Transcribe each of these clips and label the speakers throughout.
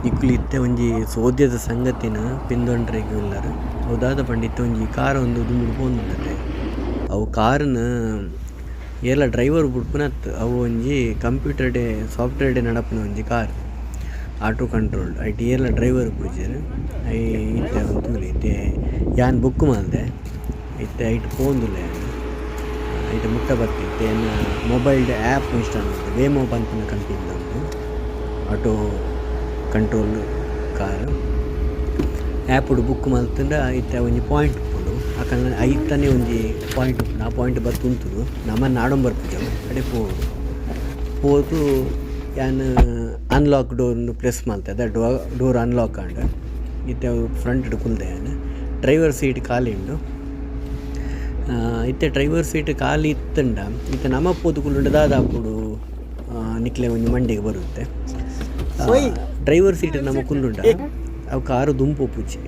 Speaker 1: ನಿಕುಲು ಇತ್ತೆ ಒಂಜಿ ಸೋದ್ಯದ ಸಂಗತಿನ್ ಪಿಂದೊಂಡ್ರೆಗ್ ಉಲ್ಲರ್ ಅವು ದಾದ ಪಂಡ ಇತ್ತೆ ಒಂಜಿ ಕಾರ್ ಉಂದು ದುಂಬುಡು ಪೋವೊಂದುಂಡತೆ ಅವು ಕಾರ್ ನ್ ಏರ್ಲ ಡ್ರೈವರ್ ಬುಡ್ಪುನತ್ತ್ ಅವು ಒಂಜಿ ಕಂಪ್ಯೂಟರ್ ಡೇ ಸೋಫ್ಟ್ವೇರ್ ಡೇ ನಡಪುನ ಒಂಜಿ ಕಾರ್ ಆಟೋ ಕಂಟ್ರೋಲ್ಡ್ ಐಟ್ ಏರ್ಲ ಡ್ರೈವರ್ ಇಪ್ಪುಜೆರ್ ಇತ್ತೆ ಅವೆನ್ ತೂಲೆ ಇತ್ತೆ ಯಾನ್ ಬುಕ್ ಮಲ್ದೆ ಇತ್ತೆ ಐಟ್ ಪೋವೊಂದುಲ್ಲೆ ಯಾನ್ ಐತ ಮುಟ್ಟ ಬತ್ತೆ ಇತ್ತೆ ಎನ್ನ ಮೊಬೈಲ್ ಡ್ ಆ್ಯಪ್ ಇನ್ಸ್ಟಾಲ್ ಮಲ್ತೆ ವೇಮೋ ಪನ್ಪಿನ ಕಂಪೆನಿ ದ ಉಂದು ಆಟೋ ಕಂಟ್ರೋಲ್ ಕಾರ್ ಆ್ಯಪ್ ಡ್ ಬುಕ್ ಮಲ್ತ್ಂಡ ಇತ್ತೆ ಒಂಜಿ ಪಾಯಿಂಟ್ ಉಪ್ಪುಂಡು ಅಕಲ್ನ ಐತನೆ ಒಂಜಿ ಪಾಯಿಂಟ್ ಉಪ್ಪುಂಡು ಆ ಪಾಯಿಂಟ್ ಬತ್ತ್ ಉಂತುದು ನಮನ್ ನಾಡೊಂದು ಬರ್ಪುಜಿ ಅವು ಅಡೆ ಪೋವೊಡು ಪೋದು ಯಾನ್ ಅನ್ಲಾಕ್ ಡೋರ್ ನ್ ಪ್ರೆಸ್ಸ್ ಮಲ್ತೆ ದ ಡೋರ್ ಅನ್ಲಾಕ್ ಆಂಡ್ ಇತ್ತೆ ಅವು ಫ್ರಂಟ್ ಡ್ ಕುಲ್ದೆ ಯಾನ್ ಡ್ರೈವರ್ ಸೀಟ್ ಖಾಲಿ ಉಂಡು ಇತ್ತೆ ಡ್ರೈವರ್ ಸೀಟ್ ಖಾಲಿ ಇತ್ತ್ಂಡ ಇತ್ತೆ ನಮ ಪೋದು ಕುಲ್ಲುಂಡ ದಾದ ಆಪುಂಡು ನಿಕ್ಲೆ ಒಂಜಿ ಮಂಡೆಗ್ ಬರು ಇತ್ತೆ ಡ್ರೈವರ್ ಸೀಟ್ ನಮ ಕುಲ್ಲುಂಡ ಅವು ಕಾರ್ ದುಂಬು ಪೋಪುಜಿ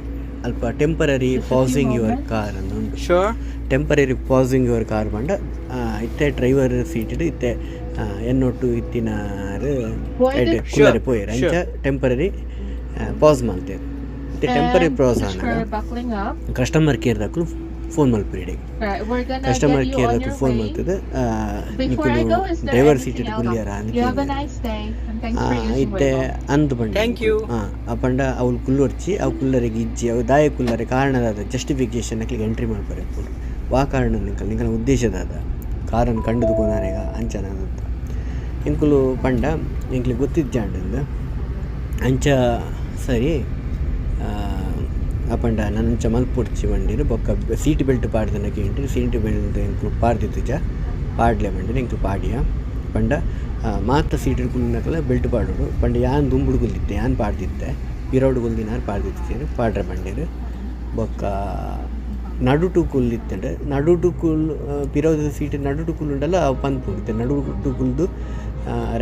Speaker 1: ಅಲ್ಪ temporary
Speaker 2: Just a few
Speaker 1: pausing your
Speaker 2: moments.
Speaker 1: Car ಇಂದ್ ಉಂಡು.
Speaker 3: Sure.
Speaker 1: Temporary pausing your car ಪಂಡ ಇತ್ತೆ ಡ್ರೈವರ್ ಸೀಟ್ ಡ್ ಇತ್ತೆ ಎನ್ನೊಟ್ಟು ಇತ್ತಿನಾರ್
Speaker 2: Why
Speaker 1: ಎಡ್ಡೆ
Speaker 2: did
Speaker 1: ಕುಲ್ಲರೆ
Speaker 3: Sure.
Speaker 1: ಪೋಯೆರ್ ಅಂಚ
Speaker 3: Sure.
Speaker 1: Temporary pass ಮಲ್ತೆರ್ ಇತ್ತೆ ಟೆಂಪರರಿ
Speaker 2: And
Speaker 1: pass
Speaker 2: push
Speaker 1: ಆನಗ
Speaker 2: for buckling up.
Speaker 1: Customer care ದಕುಲು phone ಮಲ್ಪುವೆರ್ ಇಡೆಗ್
Speaker 2: Right, we're gonna
Speaker 1: customer
Speaker 2: get you
Speaker 1: care
Speaker 2: on
Speaker 1: ದಕುಲು
Speaker 2: your
Speaker 1: phone
Speaker 2: way.
Speaker 1: ಮಲ್ತ್‌ದ್
Speaker 2: Before I
Speaker 1: ನಿಕುಲು
Speaker 2: go, is there
Speaker 1: driver seat
Speaker 2: anything
Speaker 1: ಡ್
Speaker 2: else?
Speaker 1: ಕುಲ್ಲಿಯರ ಅಂದ್
Speaker 2: You have a
Speaker 1: ಕೇನುವೆರ್.
Speaker 2: Nice day, and thanks for using
Speaker 1: ಇತ್ತೆ
Speaker 2: Waymo.
Speaker 1: ಅಂದ್ ಪಂಡೆ
Speaker 3: Thank you.
Speaker 1: ಅಪಂಡ ಅವ್ಲು ಕುಲ್ಲೊಡ್ಚಿ ಅವು ಕುಲ್ಲರೆಗ್ ಇಜ್ಜಿ ಅವು ದಾಯೆ ಕುಲ್ಲರೆ ಕಾರಣ ದಾದ ಜಸ್ಟಿಫಿಕೇಷನ್ ಅಕ್ಲೆಗ್ ಎಂಟ್ರಿ ಮಲ್ಪರೆ ಇಪ್ಪುಂಡು ವಾ ಕಾರಣ ನಿಕಲ್ನ ನಿಕಲ್ನ ಉದ್ದೇಶ ದಾದ ಕಾರನ್ ಕಂಡುದು ಕೊನರೆಗ ಅಂಚನ ದಾದ ಎಂಕುಲು ಪಂಡ ಎಂಕ್ಲೆಗ್ ಗೊತ್ತಿಜ್ಜಾಂಡ್ ಅಂದ್ ಅಂಚ ಸರಿ ಅಪಂಡ ನನ ಅಂಚ ಮಲ್ಪೊಡ್ಚಿ ಪಂಡೆರ್ ಬೊಕ್ಕ ಸೀಟ್ ಬೆಲ್ಟ್ ಪಾಡ್ದೆನ ಕೇಂಡೆರ್ ಸೀಟ್ ಬೆಲ್ಟ್ ಎಂಕುಲು ಪಾಡ್ದಿತ್ತಿಜ ಪಾಡ್ಲೆ ಪಂಡೆರ್ ಎಂಕುಲು ಪಾಡಿಯ ಪಂಡ ಮಾತ ಸೀಟ್ ಡ್ ಕುಲ್ಲುನಕುಲ ಬೆಲ್ಟ್ ಪಾಡೊಡು ಪಂಡ ಯಾನ್ ದುಂಬುಡು ಕುಲ್ದಿತ್ತೆ ಯಾನ್ ಪಾಡ್ದಿತ್ತೆ ಪಿರವುಡು ಕುಲ್ದಿನಾರ್ ಪಾಡ್ದಿತ್ತಿಜೆರ್ ಪಾಡ್ರೆ ಪಂಡೆರ್ ಬೊಕ್ಕ ನಡುಟು ಕುಲ್ದಿತ್ತುಂಡ ನಡುಟು ಪಿರವುದ ಸೀಟ್ ನಡುಟು ಕುಲ್ಲುಂಡಲ ಅವು ಪನ್ಪುಂಡು ಇತ್ತೆ ನಡುಟು ಕುಲ್ದು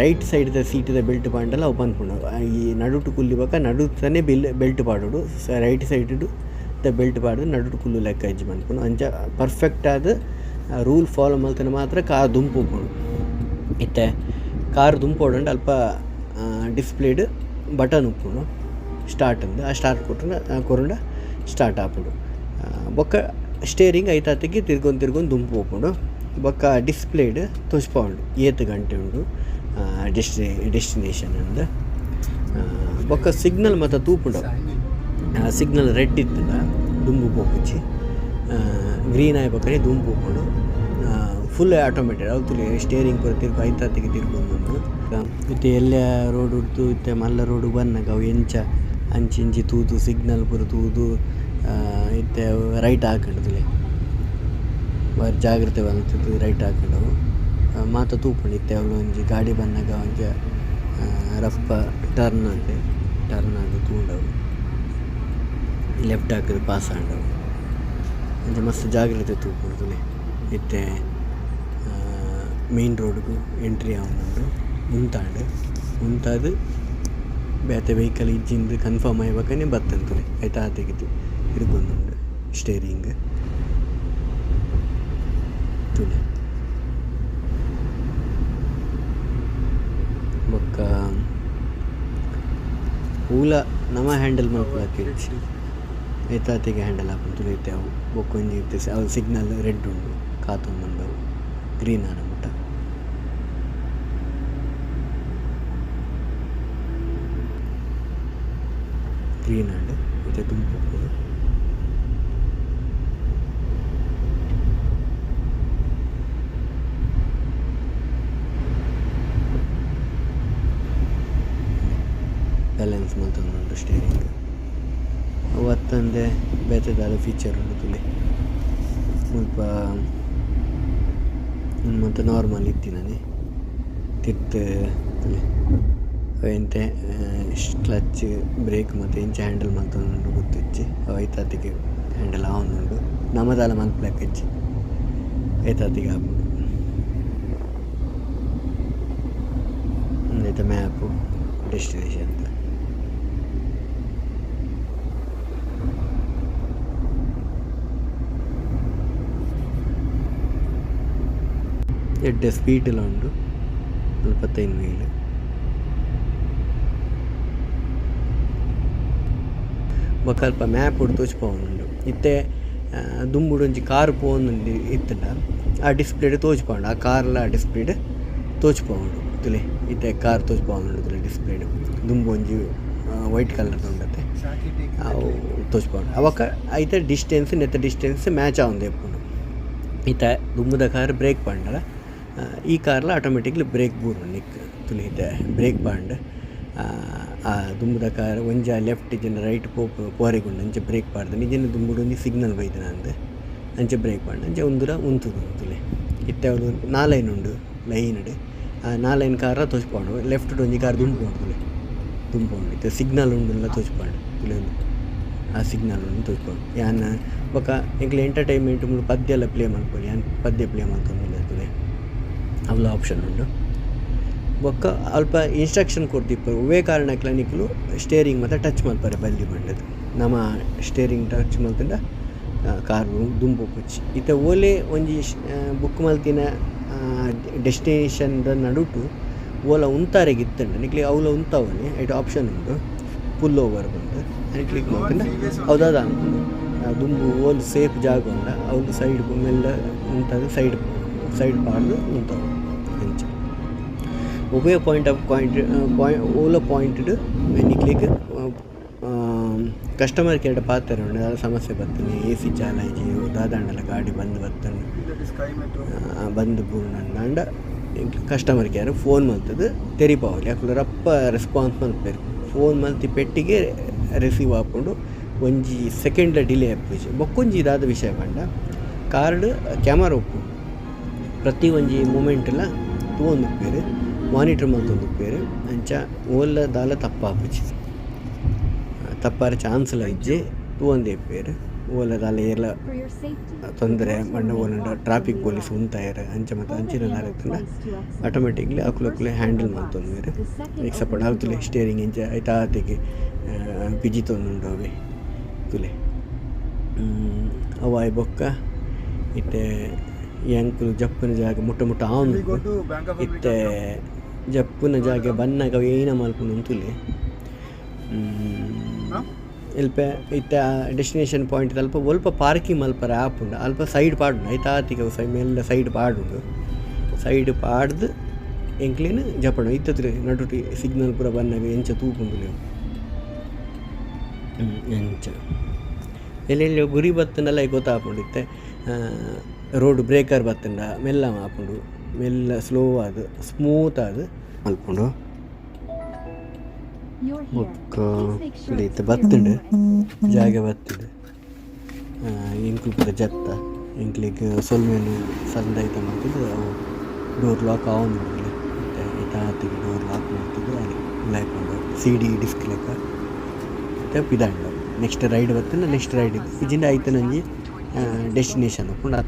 Speaker 1: ರೈಟ್ ಸೈಡ್ ದ ಸೀಟ್ ದ ಬೆಲ್ಟ್ ಪಾಂಡಲ ಅವು ಪನ್ಪುಂಡು ಈ ನಡುಟು ಕುಲ್ಲಿ ಬೊಕ ನಡುತನೆ ಬೆಲ್ಟ್ ಪಾಡೊಡು ರೈಟ್ ಸೈಡ್ ಡ್ ದ ಬೆಲ್ಟ್ ಪಾಡ್ದ್ ನಡುಟು ಕುಲ್ಲುಲಕ ಇಜ್ಜಿ ಪನ್ಪುಂಡು ಅಂಚ ಪರ್ಫೆಕ್ಟ್ ಆದ್ ರೂಲ್ ಫೋಲೋ ಮಲ್ತುಂಡ ಮಾತ್ರ ಕಾರ್ ದುಂಬು ಪೋಪುಂಡು. ಇತ್ತೆ ಕಾರ್ ದುಂಬು ಪೋವೊಡಾಂಡ ಅಲ್ಪ ಡಿಸ್ಪ್ಲೇಡ್ ಬಟನ್ ಉಪ್ಪುಂಡು ಸ್ಟಾರ್ಟ್ ಇಂದ್ ಆ ಸ್ಟಾರ್ಟ್ ಕೊತುಂಡ ಕೊರುಂಡ ಸ್ಟಾರ್ಟ್ ಆಪುಂಡು ಬೊಕ್ಕ ಸ್ಟೇರಿಂಗ್ ಐತಾತಿಗೆ ತಿರ್ಗೊಂದು ತಿರ್ಗೊಂದು ದುಂಬು ಪೋಪುಂಡು ಬೊಕ್ಕ ಡಿಸ್ಪ್ಲೇಡ್ ತೋಜ್ಪಾವುಂಡು ಏತ್ ಗಂಟೆ ಉಂಡು ಡೆಸ್ಟಿನೇಷನ್ ಇಂದ್ ಬೊಕ್ಕ ಸಿಗ್ನಲ್ ಮಾತ ತೂಪುಂಡು ಅವು ಸಿಗ್ನಲ್ ರೆಡ್ಡ್ ಇತ್ತ್ಂಡ ದುಂಬು ಪೋಪುಜಿ ಗ್ರೀನ್ ಆಯಿ ಬೊಕ್ಕನೆ ದುಂಬು ಪೋಪುಂಡು ಫುಲ್ಲ್ ಆಟೋಮೇಟೆಡ್ ಅವು ತೂಲೆ ಸ್ಟೇರಿಂಗ್ ಪೂರ ತಿರ್ಗು ಐತಾತಿಗೆ ತಿರ್ಗೊಂದುಂಡು ಇತ್ತೆ ಎಲ್ಲ್ಯ ರೋಡ್ ಡ್ದು ಇತ್ತೆ ಮಲ್ಲ ರೋಡ್ ಗ್ ಬನ್ನಗ ಅವು ಎಂಚ ಅಂಚಿ ಇಂಚಿ ತೂದು ಸಿಗ್ನಲ್ ಪೂರ ತೂದು ಇತ್ತೆ ಅವು ರೈಟ್ ಆಕುಂಡು ತೂಲೆ ಬಾರಿ ಜಾಗ್ರತೆ ಮಲ್ತುದು ರೈಟ್ ಆಕುಂಡು ಅವು ಮಾತ ತೂಪುಂಡು ಇತ್ತೆ ಅವ್ಲೊಂಜಿ ಗಾಡಿ ಬನ್ನಗ ಒಂಜ ರಪ್ಪ ಟರ್ನ್ ಆಂಡ್ ಟರ್ನ್ ಆದ್ ತೂಂಡು ಅವು ಲೆಫ್ಟ್ ಹಾಕುದು ಪಾಸ್ ಆಂಡ್ ಅವು ಅಂಚ ಮಸ್ತ್ ಜಾಗ್ರತೆ ತೂಪುಂಡು ತೂಲೆ ಇತ್ತೆ ಮೈನ್ ರೋಡ್ ಗು ಎಂಟ್ರಿ ಆವೊಂದುಂಡು ಉಂತಾಂಡ್ ಉಂತಾದ್ ಬೇತೆ ವೈಕಲ್ ಇಜ್ಜಿಂದ್ ಕನ್ಫರ್ಮ್ ಆಯಿ ಬೊಕ್ಕನೆ ಬತ್ತುಂಡು ತೂಲೆ ಐತಾತೆಗ್ ತಿರ್ಗೊಂದುಂಡು ಸ್ಟೇರಿಂಗ್ ತೂಲೆ ಬೊಕ್ಕ ಒವುಲ ನಮ ಹ್ಯಾಂಡಲ್ ಮನ್ಪುಲಕ ಇಜ್ಜಿ ಐತಾತೆಗ್ ಹ್ಯಾಂಡಲ್ ಆಪುಂಡು ತೂಲೆ ಇತ್ತೆ ಅವು ಬೊಕೊಂಜಿ ಇತ್ತೆ ಅವು ಸಿಗ್ನಲ್ ರೆಡ್ಡ್ ಉಂಡು ಕಾತೊಂದುಂಡು ಅವು ಗ್ರೀನ್ ಆನ ಮುಟ. ಗ್ರೀನ್ ಆಂಡ್ ಇತ್ತೆ ದುಂಬು ಪೋಪುಂಡು. ಬ್ಯಾಲೆನ್ಸ್ ಮಲ್ತೊಂದುಂಡು ಸ್ಟೇರಿಂಗ್ ಅವು ಅತ್ತಂದೆ ಬೇತೆ ದಾದ ಫೀಚರ್ ಉಂಡು ತೂಲೆ ಮುಲ್ಪ ಉಂದು ಮಾತ ನಾರ್ಮಲ್ ಇತ್ತಿನನೆ ತಿರ್ತ್ ತೂಲೆ ಅವು ಎಂತೆ ಕ್ಲಚ್ ಬ್ರೇಕ್ ಮಾತ ಎಂಚ ಹ್ಯಾಂಡಲ್ ಮಲ್ತೊಂದುಂಡು ಗೊತ್ತಿಜ್ಜಿ ಅವು ಐತಾತಿಗೆ ಹ್ಯಾಂಡಲ್ ಆವೊಂದುಂಡು ನಮ ದಾಲ ಮನ್ಪುಲಕ ಇಜ್ಜಿ ಐತಾತಿಗೆ ಆಪುಂಡು. ಉಂದೆತ ಮ್ಯಾಪ್ ಡೆಸ್ಟಿನೇಷನ್ ದ. ಎಡ್ಡೆ ಸ್ಪೀಡ್ ಲ ಉಂಡು 45 ಮೈಲ್. ಬೊಕ ಅಲ್ಪ ಮ್ಯಾಪ್ ಡ್ ತೋಜಿಪಾವೊಂದುಂಡು. ಇತ್ತೆ ದುಂಬುಡು ಒಂಜಿ ಕಾರ್ ಪೋವೊಂದುಂಡು ಇತ್ತ್ಂಡ ಆ ಡಿಸ್ಪ್ಲೇ ಡ್ ತೋಜಿಪಾವುಂಡು ಆ ಕಾರ್ ಲ ಡಿಸ್ಪ್ಲೇ ಡ್ ತೋಜಿಪಾವುಂಡು. ತೂಲೆ ಇತ್ತೆ ಕಾರ್ ತೋಜಿಪಾವೊಂದುಂಡು ತೂಲೆ ಡಿಸ್ಪ್ಲೇ ಡ್ ದುಂಬು ಒಂಜಿ ವೈಟ್ ಕಲರ್ ದ ಉಂಡತೆ ಅವು ತೋಜಿಪಾವುಂಡು. ಅ ಬೊಕ ಐತ ಡಿಸ್ಟೆನ್ಸ್ ನೆತ್ತ ಡಿಸ್ಟೆನ್ಸ್ ಮ್ಯಾಚ್ ಆವೊಂದೆ ಇಪ್ಪುಂಡು. ಇತ್ತೆ ದುಂಬುದ ಕಾರ್ ಬ್ರೇಕ್ ಪಾಂಡಲ ಈ ಕಾರ್ ಲ ಆಟೋಮ್ಯಾಟಿಕಲಿ ಬ್ರೇಕ್ ಬೂರುಂಡು ನೆಕ್ಕ್ ತೂಲೆ ಇತ್ತೆ ಬ್ರೇಕ್ ಪಾಂಡ್ ಆ ದುಂಬುದ ಕಾರ್ ಒಂಜ ಲೆಫ್ಟ್ ಇಜ್ಜಿಂಡ ರೈಟ್ ಪೋವೆಗುಂಡು ಅಂಚ ಬ್ರೇಕ್ ಪಾಡ್ದ್ಂಡ್ ಇಜ್ಜಿಂಡ ದುಂಬುಡು ಒಂಜಿ ಸಿಗ್ನಲ್ ಬೈದ್ಂಡ್ ಅಂಚ ಬ್ರೇಕ್ ಪಾಡ್ಂಡ್ ಅಂಚ ಉಂದುಲ ಉಂತುದು ತೂಲೆ. ಇತ್ತೆ ಅವುಲು ನಾಲೈನ್ ಉಂಡು ಲೈನ್ ಡ್ ಆ ನಾಲೈನ್ ಕಾರ್ ಲ ತೋಜಿಪಾವುಂಡು ಲೆಫ್ಟ್ ಡ್ ಒಂಜಿ ಕಾರ್ ದುಂಬು ಪೋಂಡು ತೂಲೆ ದುಂಬು ಪೋಂಡು ಇತ್ತೆ ಸಿಗ್ನಲ್ ಉಂಡುಂಡುಲ ತೋಜಿಪಾಂಡ್ ತೂಲೆ ಉಂದು ಆ ಸಿಗ್ನಲ್ ಉಂಡು ತೋಜಿಪಾವುಂಡು. ಯಾನ್ ಬೊಕ ಎಂಕ್ಲೆ ಎಂಟರ್ಟೈನ್ಮೆಂಟ್ ಮೂಲು ಪದ್ಯ ಲ ಪ್ಲೇ ಮನ್ಪೊಲಿ ಯಾನ್ ಪದ್ಯ ಪ್ಲೇ ಮಂತೊಂದುಲ್ಲೆ ತೂಲೆ ಅವ್ಲ ಆಪ್ಷನ್ ಉಂಡು. ಬೊಕ್ಕ ಅಲ್ಪ ಇನ್ಸ್ಟ್ರಕ್ಷನ್ ಕೊರ್ದಿಪ್ಪೆರ್ ಒವ್ವೆ ಕಾರಣಕ್ಲ ನಿಕುಲು ಸ್ಟೇರಿಂಗ್ ಮಾತ ಟಚ್ ಮನ್ಪರೆ ಬಲ್ಲಿ ಪಂಡುದು. ನಮ ಸ್ಟೇರಿಂಗ್ ಟಚ್ ಮಲ್ತುಂಡ ಕಾರ್ ದುಂಬು ಪೋಪುಜಿ. ಇತ್ತೆ ಓಲೆ ಒಂಜಿ ಬುಕ್ ಮಲ್ತಿನ ಡೆಸ್ಟಿನೇಷನ್ ದ ನಡುಟು ಓಲ ಉಂತಾರೆಗ್ ಇತ್ತುಂಡ ನಿಕ್ಲೆಗ್ ಅವ್ಲ ಉಂತಾವೊಲಿ ಐಟ್ ಆಪ್ಷನ್ ಉಂಡು ಪುಲ್ ಓವರ್ ಪಂದ್ ಐನ್ ಕ್ಲಿಕ್ ಮಲ್ತುಂಡ ಅವು ದಾದ ಆಪುಂಡು ದುಂಬು ಓಲು ಸೇಫ್ ಜಾಗ ಉಂಡ ಅವ್ಲು ಸೈಡ್ ಮೆಲ್ಲ ಉಂತದ್ ಸೈಡ್ ಸೈಡ್ ಪಾಡ್ದ್ ಉಂತಾವೊಡು ಅಂಚ. ಒವ್ವೆ ಪಾಯಿಂಟ್ ಆಫ್ ಪಾಯಿಂಟ್ ಒಲ್ಲ ಪಾಯಿಂಟ್ ಡ್ ನಿಕ್ಲೆಗ್ ಕಸ್ಟಮರ್ ಕೇರ್ ಡ ಪಾತೆರೊಂಡ ದಾಲ ಸಮಸ್ಯೆ ಬತ್ತುಂಡ ಎ.ಸಿ ಚಾಲು ಆಯಿಜಿ ದಾದಾಂಡಲ ಗಾಡಿ ಬಂದ್ ಬತ್ತುಂಡ ಬಂದ್ ಬೂರ್ಂಡ ಎಂಕ್ಲೆ ಕಸ್ಟಮರ್ ಕೇರ್ ಫೋನ್ ಮಂತುದು ತೆರಿಪಾವೊಲಿ ಅಕುಲು ರಪ್ಪ ರೆಸ್ಪೋನ್ಸ್ ಮನ್ಪುವೆರ್ ಫೋನ್ ಮಂತಿ ಪೆಟ್ಟಿಗೆ ರಿಸೀವ್ ಆಪುಂಡು ಒಂಜಿ ಸೆಕೆಂಡ್ ಲ ಡಿಲೇ ಆಪುಜಿ. ಬೊಕೊಂಜಿ ದಾದ ವಿಷಯ ಪಂಡ ಕಾರ್ ಡ್ ಕ್ಯಾಮರಾ ಉಪ್ಪುಂಡು ಪ್ರತಿ ಒಂಜಿ ಮೂಮೆಂಟ್ ಲ ತೂವೊಂದಿಪ್ಪುವೆರ್ ಮೋನಿಟರ್ ಮಂತೊಂದಿಪ್ಪುವೆರ್ ಅಂಚ ಓಲ್ಲ ದಾಲ ತಪ್ಪಾಪುಜಿ ತಪ್ಪಾರೆ ಚಾನ್ಸ್ ಲ ಇಜ್ಜಿ ತೂವೊಂದೆ ಇಪ್ಪುವೆರ್ ಓಲ ದಾಲ ಏರ್ಲ ತೊಂದರೆ ಪಂಡ ಓಲಾಂಡ ಟ್ರಾಫಿಕ್ ಪೊಲೀಸ್ ಉಂತಾಯೆರ್ ಅಂಚ ಮಾತ ಅಂಚಿನ ದಾಲ ಇತ್ತುಂಡ ಆಟೋಮ್ಯಾಟಿಕಲಿ ಅಕುಲಕುಲೆ ಹ್ಯಾಂಡಲ್ ಮಂತೊನುವೆರ್ ಎಕ್ಸೆಪ್ಟ್ ಅವು ತೂಲೆ ಸ್ಟೇರಿಂಗ್ ಇಂಚ ಐತಾತಿಗ್ ಪಿಜಿತೊಂದುಂಡು ಅವೆ ತೂಲೆ. ಅವು ಆಯಿ ಬೊಕ್ಕ ಇತ್ತೆ ಎಂಕುಲು ಜಪ್ಪುನ ಜಾಗ ಮುಟ್ಟ ಮುಟ್ಟ ಆವೊಂದುಂಡು. ಇತ್ತೆ ಜಪ್ಪುನ ಜಾಗ ಬನ್ನಗ ಅವು ಎಂಚಿನ ಮನ್ಪುಂಡು ತೂಲೆ. ಎಲ್ಪ ಇತ್ತೆ ಡೆಸ್ಟಿನೇಷನ್ ಪಾಯಿಂಟ್ ದಲ್ಪ ಒಲ್ಪ ಪಾರ್ಕಿಂಗ್ ಮನ್ಪರೆ ಆಪುಂಡು ಅಲ್ಪ ಸೈಡ್ ಪಾಡುಂಡು ಐತಾತಿಗ್ ಅವು ಮೆಲ್ಲ ಸೈಡ್ ಪಾಡುಂಡು ಸೈಡ್ ಪಾಡ್ದ್ ಎಂಕ್ಲೆನ್ ಜಪ್ಪುಂಡು ಇತ್ತೆ ತೂಲೆ ನಡುಟ್ ಸಿಗ್ನಲ್ ಪೂರ ಬನ್ನಗ ಎಂಚ ತೂಪುಂಡು ತೂಲೆ ಅಂಚ ಎಲ್ಲೆಲ್ಲ್ಯೋ ಗುರಿ ಬತ್ತುಂಡಲ ಗೊತ್ತಾಪುಂಡು ಇತ್ತೆ ರೋಡ್ ಬ್ರೇಕರ್ ಬತ್ತುಂಡ ಮೆಲ್ಲ ಆಪುಂಡು ಮೆಲ್ಲ ಸ್ಲೋ ಆದ್ ಸ್ಮೂತ್ ಆದ್ ಮನ್ಪುಂಡು. ಬೊಕ್ಕ ತೂಲೆ ಇತ್ತೆ ಬತ್ತುಂಡು ಜಾಗೆ ಬತ್ತುಂಡು ಎಂಕುಲು ಪೂರ ಜತ್ತ ಎಂಕ್ಲೆಗ್ ಸೊಲ್ಮೆಲು ಸಂದೈತ ಮಂತುದು ಅವು ಡೋರ್ ಲಾಕ್ ಆವೊಂದುಂಡು ಇತ್ತೆ ಐತಾತಿಗ್ ಡೋರ್ ಲಾಕ್ ಮಂತುದು ಉಲಾಯಿ ಪೋಂಡು ಸಿ.ಡಿ ಡಿಸ್ಕ್ ಲೆಕ ಇತ್ತೆ ಪಿದಾಂಡ್ ನೆಕ್ಸ್ಟ್ ರೈಡ್ ಬತ್ತುಂಡ ನೆಕ್ಸ್ಟ್ ರೈಡ್ ಇಜ್ಜಿಂಡ ಐತನೆ ಒಂಜಿ ಡೆಸ್ಟಿನೇಷನ್ ಉಪ್ಪುಂಡು.